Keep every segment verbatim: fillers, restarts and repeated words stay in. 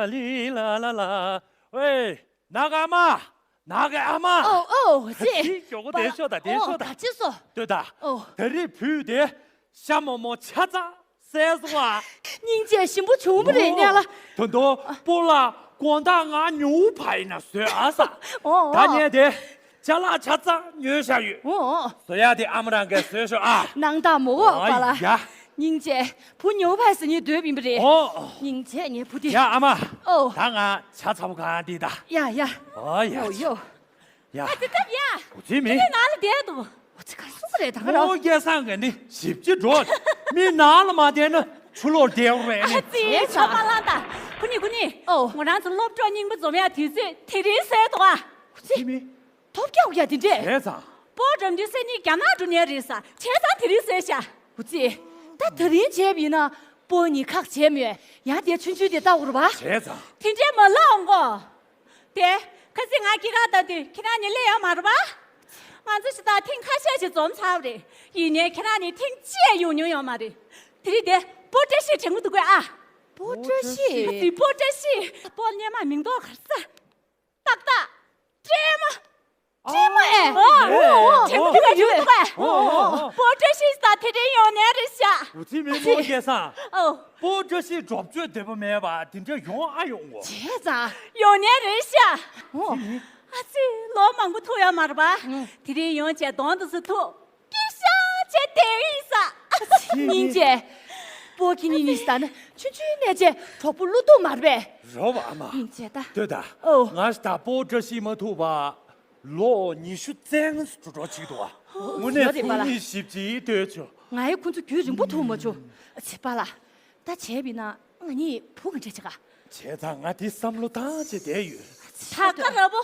ལི་ལ་ལ་ལ། ཝེ། ནག་ཨ་མ། ནག་གི་ཨ་མ། ཨོ་ཨོ་ཅེ། ཅི་མགྱོགས་པོ་དེ་ཤོག་དང་དེ་ཤོག་དང་། ཨོ་ད་ཅི་སོ། ལྟོས་དང་། ཨོ། ད་རེས་བུས་དེ་ཤ་མོག་མོག་ཆ་ཚང་བཟས་སོང་བ། སྙིང་རྗེ་ཞིམ་པོ་བྱུང་བ་རེད་ཨོ། ཉ་ལ། ད་དུང་སྤོ་ལགས་དགོང་དག་ང་ཉུ་བ་ཡིན་ན་བཟོས་ཨ་ས། ཨོ་ད་ཨོ། ངས་དེ་ཅ་ལག་ཆ་ཚང་ཉོས་བཞག་ཡོད། ཨོ་ཨོ། བཟོ་ཡག་དེ་ཨ་མ་རང་གིས་བཟོས་ཤོག་ཨ། ནང་ད་མོ་འོ་ཨ་པ་ལ། ཡ། སྙིང་རྗེ། བུ་ཉོ་བ་ཟེར་ནི་འདོད་པ་ཡིན་པ་རེད། ཨོ། སྙིང་རྗེ་ངའི་བུ་དེ། ཡ་ཨ་མ། ཨོ། ད་ང་ཆ་ཚ་པོ་གང་འདི་ད། ཡ་ཡ། ཨོ་ཡ། ཡོ་ཡོ། ཡ། ཨ་ཙི་ཙི་ཡ། འུ་ཚི་མི། ཁྱེད་ནང་ལ་བསྡད་འདུག་འུ་ཚི་ག་སུ་རེད་ད་ག་ར། ཨོ་སྐལ་བཟང་གི་ནི་ཞིབ་ཅི་འགྲོ། མི་ནང་ལ་མ་བསྡད་ན་ཆུ་ལོག་བསྡད་རེད་ནི། ཨ་ཙི་ཨེ་ཆ་ཙ། པ་ལང་ད། ཁུ་ནི་ཁུ་ནི། ཨོ། ང་རང་ཚོ་སློབ་གྲོགས་རྙིང་པ་འཛོམས་ཡ་དུས་ཚོད་དེ་རིང་ཟེར་འདུག་ཨ། འུ་ཚི་མི། ཐོབ་རྒྱག་ཡ་དེ་འདྲས། བྱས་ཙང་། སྤོ་འགྲམ་དུས་སེ་གཉིས་རྒྱ་ནག་འགྲོ་ཉེ་རེད་ས། བྱས་ཙང་དེ་རིང་ཟེར་ཤག་འུ་ཙི། ད་དེ་རིང་བྱས་པ་ཡིན་ན་སྤོ་གཉིས་ཁག་བྱས་མོད་ཡང་དེ་ཆུང་ཆུང་དེ་ལྟ་བུར་བ། བྱས་ཙང་། དེ་འདྲས་མ་ལབ་འོང་གོ། དེ་ཁ་སང་ང་སྐྱེས་སྐར་ལྟ་དུས་ཁྱེད་རང་གཉིས་སླེབས་ཡོད་མ་རེད་པ། ང་ཚོ་ཞེ་དྲག་ཐེངས་ཁ་ཤས་ཤིག་འཛོམས་ཚར་བ་རེད། ཡིན་ནའི་ཁྱེད་རང་གཉིས་ཐེངས་གཅིག་ཡོང་མྱོང་ཡོད་མ་རེད། དེ་རིང་དེ་སྤོ་བཀྲ་ཤིས་དྲན་གྱི་འདུག་གས་ཨ། སྤོ་བཀྲ་ཤིས། སྤོ་བཀྲ་ཤིས། སྤོ་སྔོན་མ་མིང་འདོགས་ག་རེ་ཟེར། ཏག་ཏག་སྤྲེལ་མ། སྤྲེལ་མ་ཨེ། ཨོ། ཨོ། དྲན་གྱི་འདུག་གས། ཨོ། སྤོ་བཀྲ་ཤིས་ད་དེ་རིང་ཡོང་ནི་རེད་ཤག་འུ་ཚི་མི་མོ་སྐལ་བཟང་། ཨོ། སྤོ་བཀྲ་ཤིས་སྒྲུབ་མཆོད་བདེ་པོ་མེད་པ་དེ་འདྲ་ཡོང་ཨ་ཡོང་གོ། བྱས་ཙང་། ཡོང་ནི་རེད་ཤག་ཨོ། ཨ་ཙི་ལོ་མང་པོ་ཐུག་ཡོད་མ་རེད་པ། ཨོ། དེ་རིང་ཡོང་བྱས་གདོང་དུ་སུ་ཐུག་སྐྱིད་ཤག་བྱས་དེ་ཡིན་ས། སྙིང་རྗེ། སྤོ་ཁྱེད་གཉིས་གཉིས་ལྟ་ན་ཆུང་ཆུང་ནས་བྱས་གྲོགས་པོ་བློ་ཐུག་མ་རེད་པས། རོ་བ་ཨ་མ། སྙིང་རྗེ་ད། ལྟོས་ད། ཨོ། ང་ཞེ་དྲག་སྤོ་བཀྲ་ཤིས་མ་ཐུག་པ། ལོ་ཉི་ཤུ་རྩ་ལྔ་འགྲོ་འགྲོ་ཅིག་འདུག་ཨ། དངོས་གནས་ཡོད་རེད་པ་ལ། ཁོང་གཉིས་ཞིབ་ཅིག་ལྟོས་ཆོག་ང་ཡི་ཁོང་ཚོ་རྒྱུན་རིང་པོ་ཐུག་མ་བྱུང་། ཚེ་པ་ལ། ད་བྱས་པ་ཡིན་ན་ང་གཉིས་བུ་ག་འདྲ་བྱེད་ག་བྱས་ཙང་ང་དེ་བསམ་བློ་བཏང་བྱས་བསྡད་ཡོད། ད་ཀ་ར་བོ།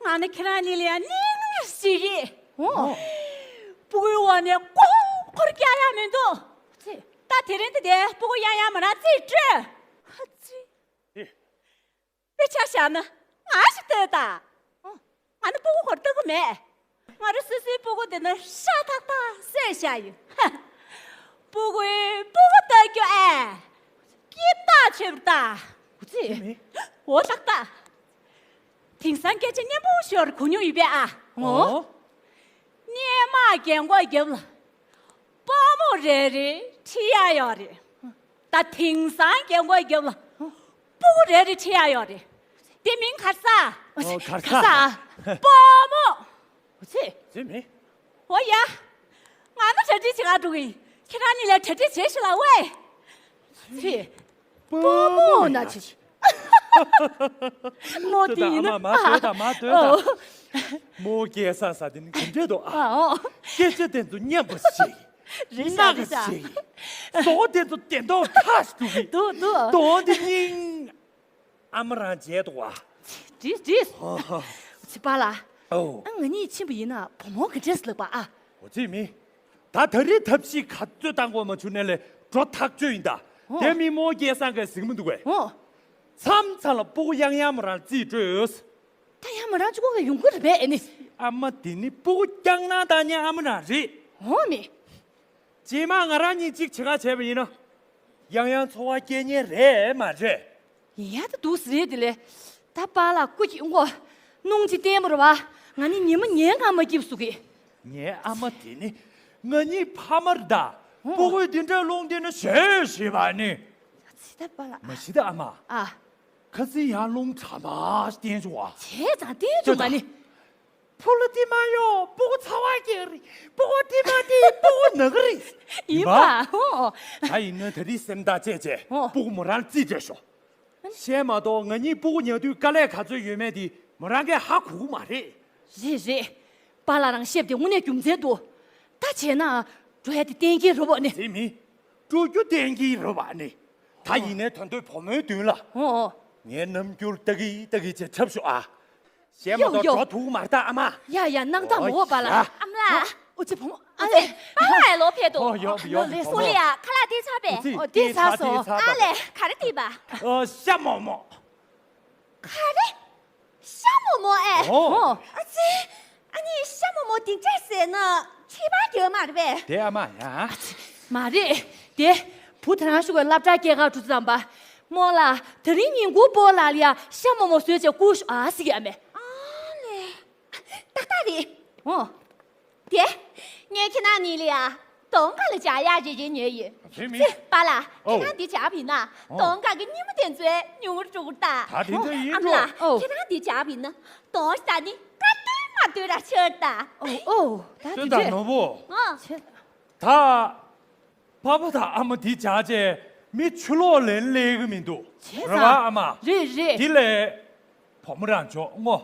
ང་ནི་ཁྱེད་རང་གཉིས་ལ་ཡང་སྙིང་རྗེ་ཞིག་གིས། ཨོ། སྤུ་གུའི་འོག་ནས་ཀོང་ཁོར་རྒྱག་ཡ་མི་འདུག་ཚེ། ད་དེ་རིང་དེ་དེ་སྤུ་གུ་ཡང་ཡང་མོ་རང་རྩིས་སྤྲོད། ཧ་ཙི། ཨེ། དཔེ་ཆ་བཞག་ན་ང་ཞིག་ལྟོས་དང་། ཨོ། ང་ནི་སྤུ་གུ་ཁོར་ལྟ་གི་མེད། ང་རང་སོ་སོའི་སྤུ་གུ་དེ་ནི་ཤ་ཐག་ཐག་བཟོས་བཞག་ཡིན། ཧ། སྤུ་གུའི་སྤུ་གུ་ལྟ་རྒྱུ་ཨེ། སྐྱིད་ཐག་ཆོད་པ་ད། འུ་ཙི། འོ་ཏག་ཏག་དེང་སང་སྐད་ཆ་སྙན་པོ་ཤོར་གོ་མྱོང་ཡོད་པས་ཨ། ཨོ། སྔོན་མ་རྒན་གོག་རྒྱབ་ལ་དཔའ་མོ་རེ་རེ་ཁྲིད་ཡ་ཡོད་རེད། ད་དེང་སང་རྒན་གོག་རྒྱབ་ལ་སྤུ་གུ་རེ་རེ་ཁྲིད་ཡ་ཡོད་རེད། དེ་མིང་ག་རེ་ཟེར། ཨོ་ག་རེ་ཟེར། ག་རེ་ཟེར། དཔའ་མོ། འུ་ཙི། ཙི་མི། འོ་ཡ། ང་ནི་གྲ་སྒྲིག་བྱེད་ག་འགྲོ་གི་ཡིན། ཁྱེད་རང་གཉིས་ལ་གྲ་སྒྲིག་བྱེད་ཤོག་ལ་ཝེ། ཙི། དཔའ་མོ་ན་ཅི། མོ་དེ་ཡིན་ན། ཨ་མ་མ་སྡོད་དང་མ་སྡོད་དང་། ཨོ། མོ་སྐལ་བཟང་ཟེར་དེ་ནི་ག་འདྲས་འདུག་ཨ། ཨ་ཨོ། སྐད་ཆ་དེ་ཚོ་སྙན་པོ་ཞིག་རེད་ཤག་རེད་ཤག་ཞིག་ཟོག་དེ་ཚོ་དེ་འདོག་ཁ་ཞིག་འགྲོ་གི། འདུག་འདུག་དོན་དེ་སྙིང་། ཨ་མ་རང་བྱས་འདུག་བ། འགྲིག་འགྲིག་ཨ་ཧ། ཚེ་པ་ལ། ཨོ། ཨ་ང་གཉིས་ཕྱིན་པ་ཡིན་ན་བུ་མོ་ག་འདྲས་ལབ་པ་ཨ། འོ་ཙི་མི། ད་ད་རེས་ཐབས་ཤེས་ག་ཚོད་བཏང་དགོས་མ་བྱུང་ནས་ལས་འགྲོ་ཐག་ཆོད་ཡིན་ད། ཨོ། དེ་མི་མོ་སྐལ་བཟང་གིས་གཟིགས་མི་འདུག་གས། ཨོ། མཚམས་མཚམས་ལ་སྤུ་གུ་ཡང་ཡང་མོ་རང་རྩིས་སྤྲོད། ད་ཡང་མོ་རང་གཅིག་པོ་ག་ཡོང་གི་རེད་པས་ཨེ་ནི། ཨ་མ་དེ་ནི་སྤུ་གུ་རྐྱང་ན་ད་ནི་ཨ་མ་རང་རེད། འོ་མི། རྗེས་མ་ང་རང་གཉིས་གཅིག་བྱེད་ག་བྱས་པ་ཡིན་ན། ཡང་ཡང་འཚོ་བ་སྐྱེལ་ཉེན་རེད་མ་རེད། ཡིན་ཡ་ད་འདུག་སེ་རེད་དེ་ལས། ད་པཱ་ལགས་སྐུ་མཁྱེན་གོ། སྣང་ཅིག་བསྟན་པ་རེད་བ། ང་ནི་ཉི་མ་ཉལ་ཁ་མ་སྐྱིད་པ་བཟོ་གི། ངའི་ཨ་མ་དེ་ནི་ང་གཉིས་ཕ་མ་རེད་ད། ཨོ། སྤུ་གུས་འདི་འདྲའི་རླུང་བསྟན་ན་ཞེད་ཞེད་པ་ནི། ད་ཚེ་ད་པཱ་ལགས། མ་གཞི་ད་ཨ་མ། ཨ། ཁ་སང་ཡང་རླུང་གྲང་མ་བསྟན་བྱུང་བ། བྱས་ཙང་བསྟན་བྱུང་བ་ནི། ཕོ་ལོ་དེ་མ་ཡོང་སྤུ་གུ་ཚ་བ་སྐྱེ་རེད། སྤུ་གུ་དེ་མ་དེ་སྤུ་གུ་ན་གི་རེད། ཡིན་པ། ཨོ། ད་ཡིན་ན་ད་རེས་སེམས་ཐག་བཅད་བྱས། ཨོ། སྤུ་གུ་མོ་རང་རྩིས་སྤྲད་ཤོག་བཤད་མ་གཏོགས་ང་གཉིས་སྤུ་གུ་ཉར་དུས་དཀའ་ལས་ག་ཚོད་ཡོད་མེད་དེ་མོ་རང་གིས་ཧ་གོ་གི་མ་རེད། རེད་རེད། པཱ་ལགས་རང་བཤད་པ་དེ་དངོས་གནས་རྒྱུ་མཚན་འདུག་ད་བྱས་ན་འགྲོ་ཡ་དེ་གཏན་འཁེལ་རེད་པ་ནི། དེ་མིན། འགྲོ་རྒྱུ་གཏན་འཁེལ་རེད་པ་ནི། ད་ཡིན་ནའི་ད་དུང་བུ་མོའི་མདུན་ལ། ཨོ་ཨོ། ངས་རྣམ་འགྱུར་ལྟ་གི་ལྟ་གི་བྱས་འཁྲབ་ཤོག་ཨ། བཤད་མ་གཏོགས་ཡོ་ཡོ། འགྲོ་ཐུབ་མ་རེད་ད་ཨ་མ། ཡ་ཡ་སྣང་དག་མོ་པཱ་ལགས། ཨ་མ་ལགས། ཨོ་ཙི་བུ་མོ་ཨ་ཙི། པཱ་ལགས་ལོག་ཕེབས་འདུག་ཨོ་ཡོ་ཡོ་ལེ་སོ། ཨོ་ལེ་ཡ་ཁ་ལག་འདི་ཚར་པས། ཨོ་ཙི། ཨོ་འདི་ཚར་སོང་། ཨ་ལས་ག་རེ་འདི་པ། ཨོ་ཤ་མོག་མོག་ག་རེ། ཤ་མོག་མོག་ཨེ། ཨོ། ཨ་ཙི། ཨ་ནི་ཤ་མོག་མོག་འདི་འདྲས་ཟེར་ན་ཁྱད་པར་ཡོད་མ་རེད་པས། དེ་ཨ་མ་ཡ། མ་རེད། དེ་བུ་དེ་རང་ཤུགས་ཀྱིས་སློབ་གྲྭར་སྐྱེལ་གར་འགྲོ་དུས་ཙམ་པ། རྨོ་ལགས། དེ་རིང་ཉིན་གུང་སྤོ་ལགས་ལ་ཡ་ཤ་མོག་མོག་བཟོས་བྱས་བསྐུར་ཤོག་ཨ་ཟེར་གྱི་ཨ་མས། ཨ་ལེ། ཏག་ཏག་རེད། ཨོ། དེ། ངས་ཁྱེད་རང་གཉིས་ལ་ཡ་གདོང་ཁ་ལ་སྦྱར་ཡག་རེ་རེ་ཉོས་ཡོད། རེད་མི། ཙི། པཱ་ལགས། ཨོ། ཁྱེད་རང་འདི་སྦྱར་བ་ཡིན་ན། ཨོ། གདོང་ཁ་གི་སྙི་མ་དེ་ཚོ་ཉུང་རུ་འགྲོ་གི་རེད་ད། ད་དེ་འདྲ་ཡིན་ཨ་མ་འགྲོ། ལགས། ཨོ། ཁྱེད་རང་འདི་སྦྱར་བ་ཡིན་ན་གདོང་ཞིག་ད་ནི་དཀར་ཏོག་དམར་ཏོག་ར་ཆགས་ད། ཨོ་ཨོ། ད་དེ་ལྟོས་དང་འདྲས། ནོར་བུ། ཨོ། ད། པ་ཕ་དང་ཨ་མ་འདི་བྱས་རྗེས་མི་ཕྱི་ལོགས་ལེན་སླེབས་ཀྱི་མི་འདུག་བྱས་རེད་པ་ཙང་། ཨ་མ། རེད་རེད། དེ་ལས་བུ་མོ་རང་འཇོག་ངོ་།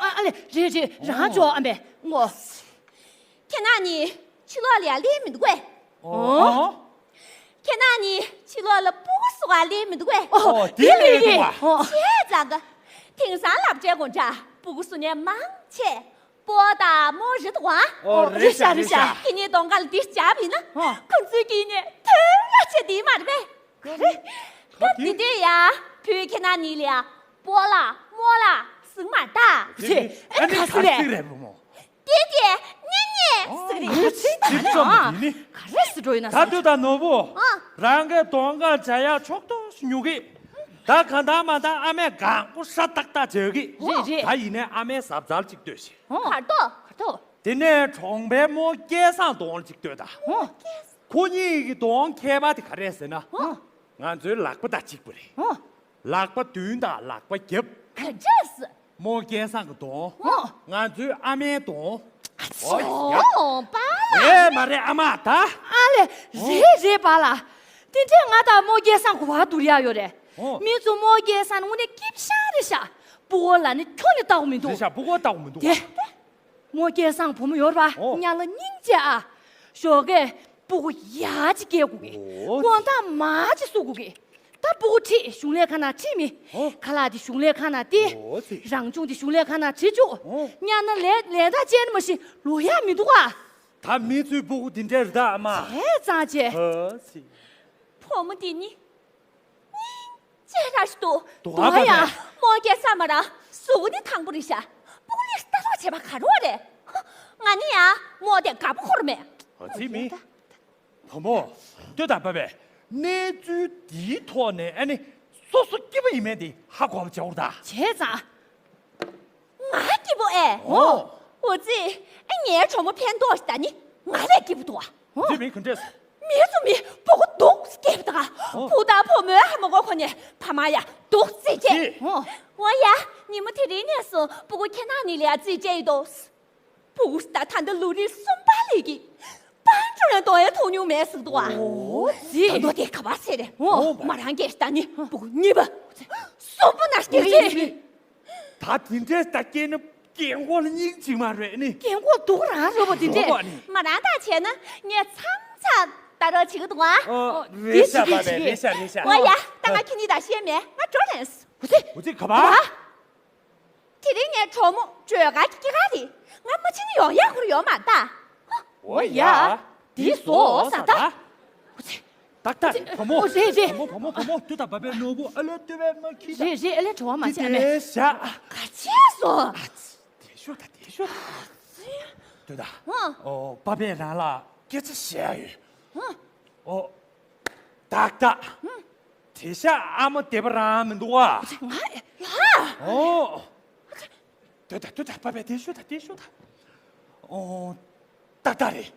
ཨ་ཨ་ལེ། རེད་རེད། རང་འཇོག་ཨ་མས་ངོ་། ཁྱེད་རང་གཉིས་ཕྱི་ལོགས་ལ་ཡ་སླེབས་མི་འདུག་གས། ཨོ། ཁྱེད་རང་གཉིས་ཕྱི་ལོགས་ལ་སྤུ་གུ་བཟུང་ག་སླེབས་མི་འདུག་གས། ཨོ་དེ་ལས་རེད་པ། ཨོ། བྱས་ཙང་ག་དེང་སང་སློབ་གྲྭའི་སྒོ་འགྲམ་སྤུ་གུ་བཟུང་མཁན་མང་ཆེ། སྤོ་དང་རྨོ་རེད་འདུག་ཨ། ཨོ་རེད་ཤག་རེད་ཤག་ཁྱེད་གཉིས་གདོང་ཁ་ལ་འདི་སྦྱར་བ་ཡིན་ན། ཨོ། ཁོ་ཚོའི་དཀྱིལ་ནས་ཐོན་ཡག་ཆེ་འདི་མ་རེད་པས། ག་རེ། སྐབས་འདི་འདྲས་ཡ། བུ་ཁྱེད་རང་གཉིས་ལ་ཡ་སྤོ་ལགས་རྨོ་ལགས་ཟེར་མ་ད། ཨ་ནི་ག་ཟེར་རེད། རེད་བུ་མོ། དེ་དེ་ནི་ནི་ཟེར་གི་རེད། ཅིག་ཙམ་ཨ། འདི་ནི། ག་རེ་ཟེར་འགྲོ་ཡིན་ན་ད་ཟེར། ལྟོས་དང་ནོར་བུ། ཨ། རང་གི་གདོང་ཁ་སྦྱར་ཡག་ཕྱོགས་གཏོགས་ཤིག་ཉོ་གི། ད་གང་ལྟར་མ་ལྟར་ཨ་མས་གང་པོ་ཧྲ་ཏག་ཏག་བྱེད་ཀྱི། རེད་རེད། ད་ཡིན་ནའི་ཨ་མའི་གཟབ་གཟབ་ཅིག་ལྟོས་ཤིག་ཨོ། གར་ཏོ། གར་ཏོ། དེ་ནས་གྲོང་པའི་རྨོ་སྐལ་བཟང་གདོང་ཅིག་ལྟོས་དང་། ཨོ། ཁོ་གཉིས་ཀྱི་གདོང་ཁྱད་པར་དེ་ག་རེ་རེད་ཟེར་ན། ཨོ། ང་ཚོའི་ལག་པ་དང་གཅིག་པ་རེད། ཨོ། ལག་པ་མདུན་དང་ལག་པ་རྒྱབ། ག་འདྲས། རྨོ་སྐལ་བཟང་གི་གདོང་། ཨོ། ང་ཚོའི་ཨ་མའི་གདོང་། ཨ་ཙི། ཨོ་པཱ་ལགས། ཨེ་མ་རེད་ཨ་མ་ད། ཨ་ལེ། རེད་རེད་པཱ་ལགས། དེ་འདྲས་ང་དང་རྨོ་སྐལ་བཟང་གོ་བ་བསྡུར་ཡག་ཡོད་རེད། ཨོ། མི་ཚོ་རྨོ་སྐལ་བཟང་ནི་དངོས་གནས་སྐྱིད་ཤང་རེད་ཤག་སྤུ་གུ་ལ་ནི་ཁྱོན་ནས་ལྟ་བ་མི་འདུག་རེད་ཤག་སྤུ་གུ་ལྟ་བ་མི་འདུག་དེ། རྨོ་སྐལ་བཟང་བུ་མོ་ཡོད་རེད་པ། ཨོ། གཉའ་ལ་སྙིང་རྗེ་ཨ། ཞོགས་ཀས་སྤུ་གུ་ཡག་ཅིག་སྐྱེ་དགོས་གི། ཨོ། དགོང་དག་མ་ཅིག་བསུ་དགོས་གི། ད་སྤུ་གུ་ཁྲིད་གཞུང་ལས་ཁང་ནང་ཁྲིད་མི། ཨོ། ཁ་ལག་དེ་གཞུང་ལས་ཁང་ནང་སྟེར། ཨོ་ཙི། རང་བྱུང་དེ་གཞུང་ལས་ཁང་ནང་ཁྲིད་བཅུག་ཨོ། ཉར་ན་ལས་ལས་ད་ཅན་མ་ཤི་ལོ་ཡག་མི་འདུག་ཨ། ད་མི་ཚོའི་སྤུ་གུ་དེ་འདྲ་རེད་ད་ཨ་མ། བྱས་ཙང་བྱས། ཨོ་ཙི། བུ་མོ་འདི་ནི། སྙིང་རྗེ་ར་ཞིག་འདུག་དུ་ཨ་པ་ཡ། རྨོ་སྐལ་བཟང་མ་ར་གཟུགས་པོ་འདི་ཐང་པོ་རེད་ཤག་སྤུ་གུ་ལ་ལྟ་རྟོག་བྱས་པ་ག་རེ་རེད། ཧ། ང་ནི་ཡ་རྨོ་དེ་དགའ་པོ་འཁོར་མེད། ཨ་ཙི་མི། བུ་མོ། ལྟོས་དང་པ་པས་གནས་ཚུལ་འདིའི་ཐོག་ནས་ཨ་ནི་སོ་སོ་སྐྱིད་པོ་ཡིན་མིན་དེ་ཧ་གོ་བ་བྱའོ་ད། བྱས་ཙང་། ང་སྐྱིད་པོ་ཨེ། ཨོ། འོ་ཙི། ཨ་ངའི་གྲོགས་མོ་ཕན་ཐོགས་ཤིག་ད་ནི་ང་ལས་སྐྱིད་པོ་འདུག་ཨ། ཨོ། ཙི་མི་ག་འདྲས། མི་ཚོ་མི་སྤུ་གུ་སྡུག་སྐྱེས་པ་དང་། ཨོ། བུ་དང་བུ་མོའི་ཧ་མ་གོ་ཁོ་ནས་ཕ་མ་ཡ་སྡུག་ཙི་སྐྱེས། ཙི། ཨོ། འོ་ཡ། ཉིན་མོ་དེ་རིང་ནས་བཟུང་སྤུ་གུ་ཁྱེད་རང་གཉིས་ལ་ཡ་ཙི་སྐྱེས་ཡོད་དོ། སྤུ་གུ་ད་ད་འདི་ལོ་རིམ་གསུམ་པ་ལས་ཀྱི། པན་ཀྲུ་ལན་གཏོང་ཡ་ཐུག་མྱོང་མེད་ཟེར་འདུག་ཨ། ཨོ་ཙི། ད་དུང་དེ་ག་པར་ཟེར་རེད། ཨོ། མ་རང་གིས་ད་ནི་སྤུ་གུ་གཉིས་པ། གསུམ་པ་ན་སྐྱེས་ཀྱི། ད་དེ་འདྲས་ད་སྐྱེས་ན་རྒན་གོག་ལ་སྙིང་རྗེ་མ་རེད་ནི། རྒན་གོག་སྡུག་རང་རེད་པ་དེ་འདྲས། ཨོ་ནི། མ་རང་ད་བྱས་ན་ངས་མཚམས་མཚམས་ལྟ་རོགས་བྱེད་ཀྱི་འདུག་ཨ། ཨོ་རེད་ཤག་པ་རེད་རེད་ཤག་རེད་ཤག་འོ་ཡ། ད་ང་ཁྱེད་གཉིས་དང་བཤད་མེད་ང་འགྲོ་ལན། ཨོ་ཙི། ཨོ་ཙི་ག་པར། དེ་རིང་ངའི་གྲོགས་མོ་སྒྲོལ་དཀར་གྱི་སྐྱེས་སྐར་རེད། ང་མ་ཕྱིན་ན་ཡོང་ཡག་ཁོ་རང་ཡོད་མ་རེད་ད། འོ་ཡ། འདི་བཟོ་ས་ད། ཏག་ཏག་རེད་བུ་མོ། ཨོ་རེད་རེད། བུ་མོ་བུ་མོ་བུ་མོ་ལྟོས་དང་པ་པའི་ནོར་བུ་ཨ་ལས་ལྟོས་པས་མ་ཁྱི་ད། རེད་རེད་ཨ་ལས་བྲོ་བ་མ་འདི་བྱས་ཨ་མས། དེ་བཞག་ག་ཅི་སོང་། ཨ་ཙི་དེ་ཤོད་ད་དེ་ཤོད་ད། ལྟོས་དང་། ཨོ་པ་པས་རང་ལ་སྐད་ཆ་བཤད་ཡ་ཡོད། ཨོ། ཏག་ཏག་དེ་ཤ་ཨ་མ་དེ་པ་རང་མི་འདུག་བ། ང་ལ། ཨོ། ལྟོས་དང་ལྟོས་དང་པ་པས་དེ་ཤོད་དང་དེ་ཤོད་དང་། ཨོ། ཏག་ཏག་རེད།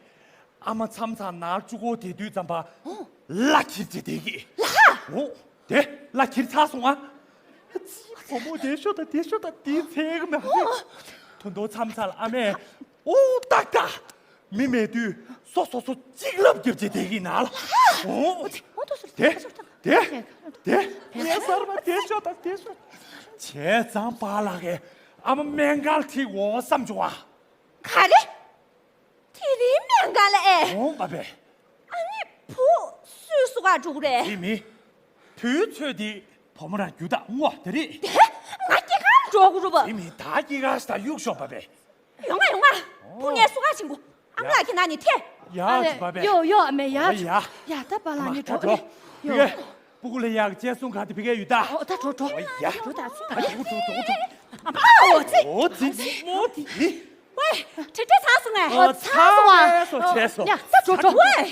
ཨ་མ་མཚམས་མཚམས་ནར་བཅུག་གོ་དེ་དུས་ཙམ་པ། ཨོ། ལ་ཁྱེར་ཅེས་བསྡད་ཀྱི། ལ། ཨོ། དེ་ལ་ཁྱེར་ཚར་སོང་ཨ། ཙི་བུ་མོ་དེ་ཤོད་དང་དེ་ཤོད་དང་དེ་ཚེགས་མ་རེད། ཨོ། ད་དུང་མཚམས་མཚམས་ལ་ཨ་མས། ཨོ་ཏག་ཏག་མི་མེད་དུས་སོ་སོ་སོ་གཅིག་ལབ་རྒྱབ་ཅེས་བསྡད་ཀྱི་ན་ལ། ཨོ། ཨོ་ཙི། ཨོ་ཏོ་སོ་དེ་དེ་དེ་ངས་གསར་པ་དེ་ཤོད་དང་དེ་ཤོད། བྱས་ཙང་པཱ་ལགས་ཀྱིས་ཨ་མ་སྨན་ཁང་ཁྲིད་དགོས་བསམ་བྱུང་བ། ག་རེ། དེ་རིང་སྨན་ཁང་ལ་ཨེ། ཨོ་པ་པས། ཨ་ནི་བུ་སུས་བསུ་གར་འགྲོ་གི་རེད། དེ་མི། བུའི་ཚོད་དེ་བུ་མོ་རང་རྒྱུ་དག་སྔོ་དེ་རེད། དེ་ང་སྐྱེས་སྐར་འགྲོ་དགོས་རེད་པ། དེ་མི་ད་སྐྱེས་སྐར་ཞིག་ད་གཡུག་ཤོག་པ་པས། ཡོང་ང་ཡོང་ང་། བུ་ངས་བསུ་གར་ཕྱིན་གོ། ཨ་མ་ལགས་ཁྱེད་རང་གཉིས་ཐད། ཡ་ཨ་ཅི་པ་པས། ཡོ་ཡོ་ཨ་མས་ཡ། ཡ་ཡ། ད་པཱ་ལགས་ཨ་མ་གཉིས་ད་འགྲོ་འགྲོ་ནི། ཡོ། ཕི་གེ། སྤུ་གུ་ལ་ཡག་གཅེས་སྲུང་ག་དེ་ཕི་གེ་ཡོད་ད། ཨོ་ད་འགྲོ་འགྲོ། ཨོ་ཡ། འགྲོ་ད་ཚུར་ད་ད། འགྲོ་འགྲོ་འགྲོ་འགྲོ། ཨ་མ་ཨོ་ཙི། ཨོ་ཙི་ཙི་མོ་དེ། ཝེ། དྲི་དྲི་ཚང་སོང་ངས། ཨོ་ཚང་སོང་ཨ། བྱས་སོ་བྱས་སོ། ཡ་ད་འགྲོ་འགྲོ། ཝེ།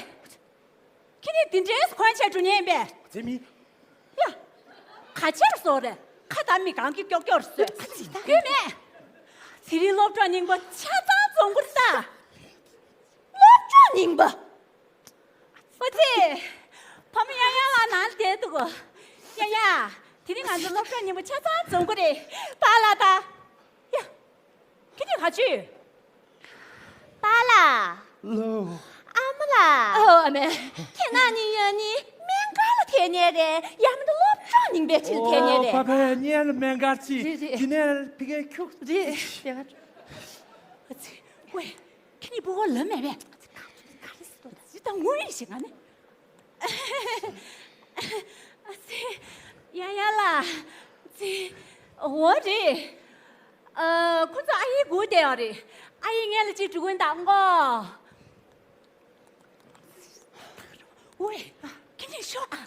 ཁྱེད་གཉིས་འདི་འདྲའི་གོན་ཆས་འགྲོ་ཉན་ཡིན་པས། ཙི་མི། ཡ། ད་ཆེར་སོ་རེད། ཁ་དང་མི་གང་གི་ཀྱོག་ཀྱོག་རེད་སོ། དེ་མེད། དེ་རིང་སློབ་གྲོགས་རྙིང་པ་ཆ་ཚང་འཛོམས་གི་རེད་ད། སློབ་གྲོགས་རྙིང་པ། ཨོ་ཙི། ཕ་མ་ཡང་ཡང་ལ་ནང་བསྡད་འདུག་ཡ་ཡ། དེ་རིང་ང་ཚོ་སློབ་གྲོགས་རྙིང་པ་ཆ་ཚང་འཛོམས་གི་རེད། པཱ་ལགས་ད། ཡ། ཁྱེད་ཀྱིས་ག་ཅི། པཱ་ལགས། ལོ། ཨ་མ་ལགས། ཨོ་ཨ་མ། ཁྱེད་རྣམ་གཉིས་ཡོད་ནི་སྨན་ཁང་ལ་ཐད་ཉེ་རེད་ཡ། མི་འདུག་སློབ་གྲོགས་རྙིང་པའི་ཆེད་ཐད་ཉེ་རེད། ཨོ་པ་པའི་གཉེན་ལ་སྨན་ཁང་ཅིག་རེད་རེད། དེ་ནས་ཕ་གིའི་ཁྱུག་རེད་རེད། ཨ་ཙི། ཝེ། ཁྱེད་གཉིས་ཕྲུ་གུ་ལབ་མེད་པས། ཅི་ད་ངུ་ཡི་ཞིག་ང་ནི། ཨ་ཙི། ཡ་ཡ་ལ། ཙི། འོ་རེད། ཨ། ཁོ་ཚོ་ཨ་ཡེ་སྒུག་བསྡད་ཡོད་རེད། ཨ་ཡེ་ངེད་ལ་ཅིག་འགྲོ་གི་ཡིན་ད་ངོ་། ཝེ། ཁྱེད་གཉིས་ཤོག་ཨ།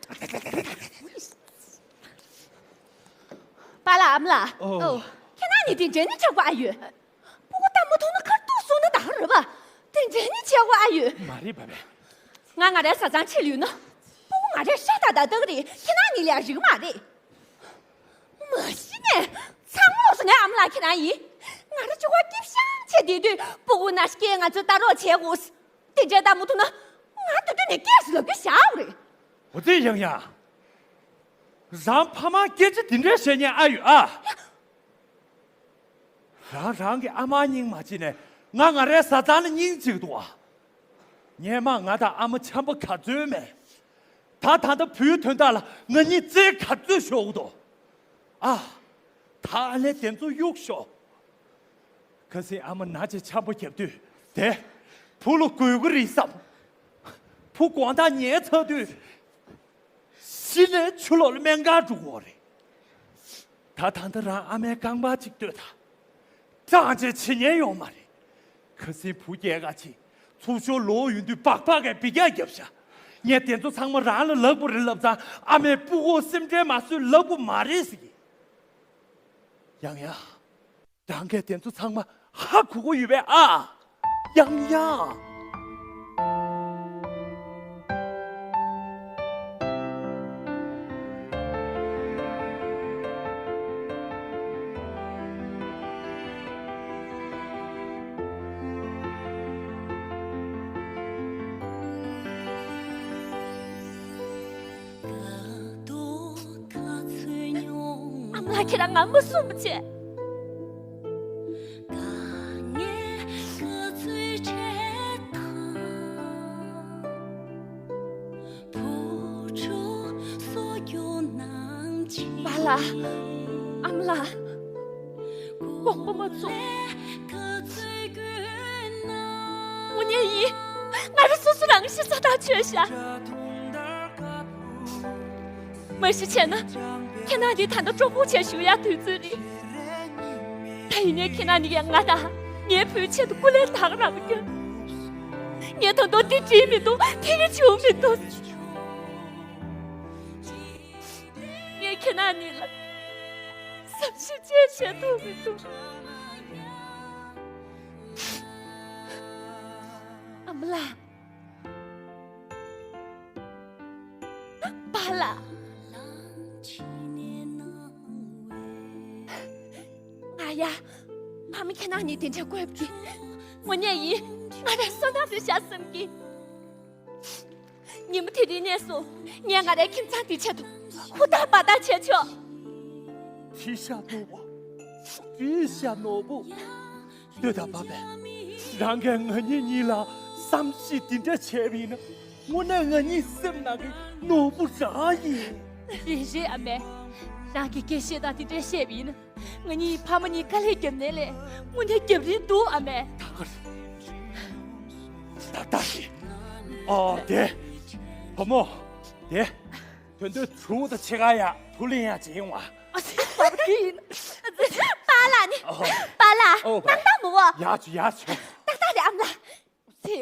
པཱ་ལགས་ཨ་མ་ལགས། ཨོ། ཨོ། ཁྱེད་རྣམ་གཉིས་དེ་འདྲ་ནི་ཆགས་པ་ཨ་ཡོད། ཕྲུ་གུ་ལྟ་མ་ཐུབ་ན་ཁ་ཐུག་སོང་ན་ད་རེད་པ། དེ་འདྲ་ནི་བྱེད་དགོས་ཨ་ཡོད། མ་རེད་པ་པས། ང་ང་རའི་བཟའ་ཚང་ཁྲིད་ལུས་ན། ཕྲུ་གུ་ང་རའི་ཤ་ད་ད་ལྟ་གི་རེད། ཁྱེད་རྣམ་གཉིས་ལ་རིག་མ་རེད། མ་གཞི་ནས་ཚང་མ་ལོག་སོང་ངས་ཨ་མ་ལགས་ཁྱེད་རང་ཡིན། ང་ར་ཅོ་བ་སྐྱིད་ཤང་བྱས་བསྡད་དུས་ཕྲུ་གུ་ན་སྐྱེས་ང་ཚོ་ལྟ་རོགས་བྱེད་དགོས། དེ་འདྲ་ལྟ་མ་ཐུབ་ན་ང་དུས་དུས་ནས་སྐད་ཞིག་ལབ་རྒྱུ་བཞག་རེད། འོ་དེ་ཡང་ཡང་། རང་ཕ་མ་སྐད་ཆ་དེ་འདྲ་བཤད་མཁན་ཨ་ཡོད་ཨ། རང་རང་གི་ཨ་མ་སྙིང་མ་བརྗེད་ནས་ང་ང་རའི་བཟའ་ཚང་ལ་སྙིང་རྗེ་གི་འདུག་ཨ། སྔོན་མ་ང་དང་ཨ་མ་འཆམ་པོ་ག་ཚོད་མེད། ད་ད་ལྟ་བུའི་དོན་དག་ལ་ང་གཉིས་རྩེ་ག་ཚོད་ཤོར་གི་འདུག་ཨ། ད་ཨ་ལས་དེ་ཚོ་གཡུག་ཤོག་ཁ་སང་ཨ་མ་ན་ཆེ་འཆམ་པོ་བརྒྱབ་དུས་དེ་བུ་ལ་དགོས་ཀྱི་རེད་བསམ། བུ་དགོང་དག་ཉལ་ཚར་དུས། གཞི་ནས་ཆུ་ལོག་ལ་སྨན་ཁང་འགྲོ་དགོས་རེད། ད་ད་ལྟ་རང་ཨ་མའི་རྐང་པ་གཅིག་ལྟོས་དང་། སྐྲག་བྱས་བྱེད་ཉན་ཡོང་མ་རེད། ཁ་སང་བུ་སྐྱེལ་ག་ཅིག་ཚུར་ཤོར་ལོག་ཡོང་དུས་སྦག་སྦག་གིས་འབུད་རྒྱག་བརྒྱབ་ཤག་ངས་དེ་ཚོ་ཚང་མ་རང་ལ་ལབ་དགོས་རེད་ལབ་ཙང་ཨ་མས་སྤུ་གུ་སེམས་ཁྲལ་མ་བཟོས་ལབ་དགོས་མ་རེད་ཟེར་གི། ཡང་ཡང་། རང་གིས་དེ་ཚོ་ཚང་མ་ཧ་གོ་གི་ཡོད་པས་ཨ། ཡང་ཡང་། ཨ་མ་ལགས་ཁྱེད་རང་ང་མ་གསུངས་པ་བྱས། པཱ་ལགས། ཨ་མ་ལགས། དགོངས་པ་མ་ཚོམས། དངོས་གནས་ཡིན། ང་རང་སོ་སོ་རང་ཤི་ས་ཐག་ཆོད་ཤག་མ་གཞི་བྱས་ན། ཁྱེད་རྣམ་གཉིས་ད་ལྟ་གྲོགས་པོ་བྱས་བཞུགས་ཡག་དུས་ཚོད་རེད། ད་ཡིན་ནའི་ཁྱེད་རྣམ་གཉིས་ཀྱིས་ང་དང་ངའི་བུའི་ཆེད་དུ་སྐུ་ལས་ཐག་རིང་བསྐྱོན། ངས་ད་དུང་འདི་འགྲིག་མི་འདུག་དེ་ག་བྱུང་མི་འདུག་ངས་ཁྱེད་རྣམ་གཉིས་ལ་བསམ་ཤེས་བྱས་བྱས་ཐུབ་མི་འདུག་ཨ་མ་ལགས། པཱ་ལགས། ང་ཡ། ཕ་མ་ཁྱེད་རྣམ་གཉིས་དེ་འདྲ་དགོས་ཀྱི། དངོས་གནས་ཡིན། ང་རང་བསོད་ནམས་རེད་ཤག་བསམ་གྱི། ཉིན་མོ་དེ་རིང་ནས་བཟུང་ངས་ང་རའི་ཁྱིམ་ཚང་དེའི་ཆེད་དུ་ཧུར་ཐག་འབད་ཐག་བྱས་ཆོག་བྲིས་ཤག་ནོར་བུ། བྲིས་ཤག་ནོར་བུ། ལྟོས་དང་པཱ་པས། རང་གིས་ང་གཉིས་གཉིས་ལ་བསམ་ཤེས་འདི་འདྲ་བྱས་པ་ཡིན་ན། དངོས་གནས་ང་གཉིས་སེམས་ནང་གི་ནོར་བུ་རང་ཡིན། རེད་རེད་ཨ་མས། རང་གིས་སྐད་བཤད་སྟངས་འདི་འདྲ་བཤད་པ་ཡིན་ན། ང་གཉིས་ཕ་མ་གཉིས་དཀའ་ལས་བརྒྱབ་ནའི་ལས་དངོས་གནས་རྒྱབ་རིན་འདུག་ཨ་མས། ད་ག་རེད། ད་ལྟ་རེད། ཨོ་དེ། བུ་མོ། དེ། དོན་དུ་གྲུ་དང་ཕྱེད་ཀ་ཡ་ཕུ་ལེན་ཡ་བྱེད་ཡོང་བ། ཨ་ཙི་པ་པ་དེ་ཡིན། པཱ་ལགས་ནི། ཨོ། པཱ་ལགས། ཨོ་པཱ། སྣང་དག་མོ་བོ། ཡག་བྱུང་ཡག་བྱུང་། ཏག་ཏག་རེད་ཨ་མ་ལགས། ཨ་ཙི།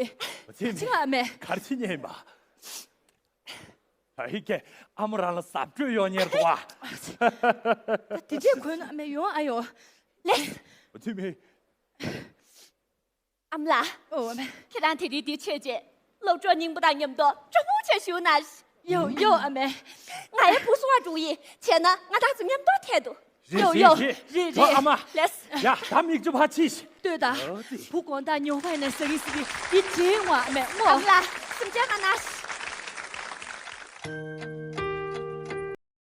ཨ་ཙི་ཅི་ཨ་མས། ག་རེ་བྱེད་ཉན་ཡིན་པ། ད་ཧི་ཀེ་ཨ་མ་རང་ལ་ཟབ་སྤྲོད་ཡོང་ཉེར་འདུག་ཨ། ད་དེ་འདྲས་གོན་ཨ་མས་ཡོང་ཨ་ཡོ། ལེ། ཨ་ཙི་མི། ཨ་མ་ལགས། ཨོ་ཨ་མ། ཁྱེད་རང་དེ་རིང་འདིར་བྱོན་རྗེས་སློབ་གྲོགས་རྙིང་པ་དང་མཉམ་དུ་སྤྲོ་པོ་བྱས་བཞུགས་ན། ཡོ་ཡོ་ཨ་མ། ང་ཡི་བུ་སོང་ ཀ་འགྲོ་ཡིན། བྱས་ན་ང་དང་ཚོ་མཉམ་དུ་ཐད་དོ། རེད་ཡོ་རེད་ཡོ། རེད། རེད་ལོ། རེད། ཨ་མ། ལེས། ཡ་ད་མིག་ཆུ་ཕར་ཕྱིས་ཤིག་ལྟོས་དང་། ཨོ་ཙི། བུ་དགོང་དག་ཉོ་བ་ནས་ཟ་གི་ཟ་གི་འདི་བྱེད་ངོ་ཨ་མས་མོ། ཨ་མ་ལགས། སེམས་ཅན་མ་ན།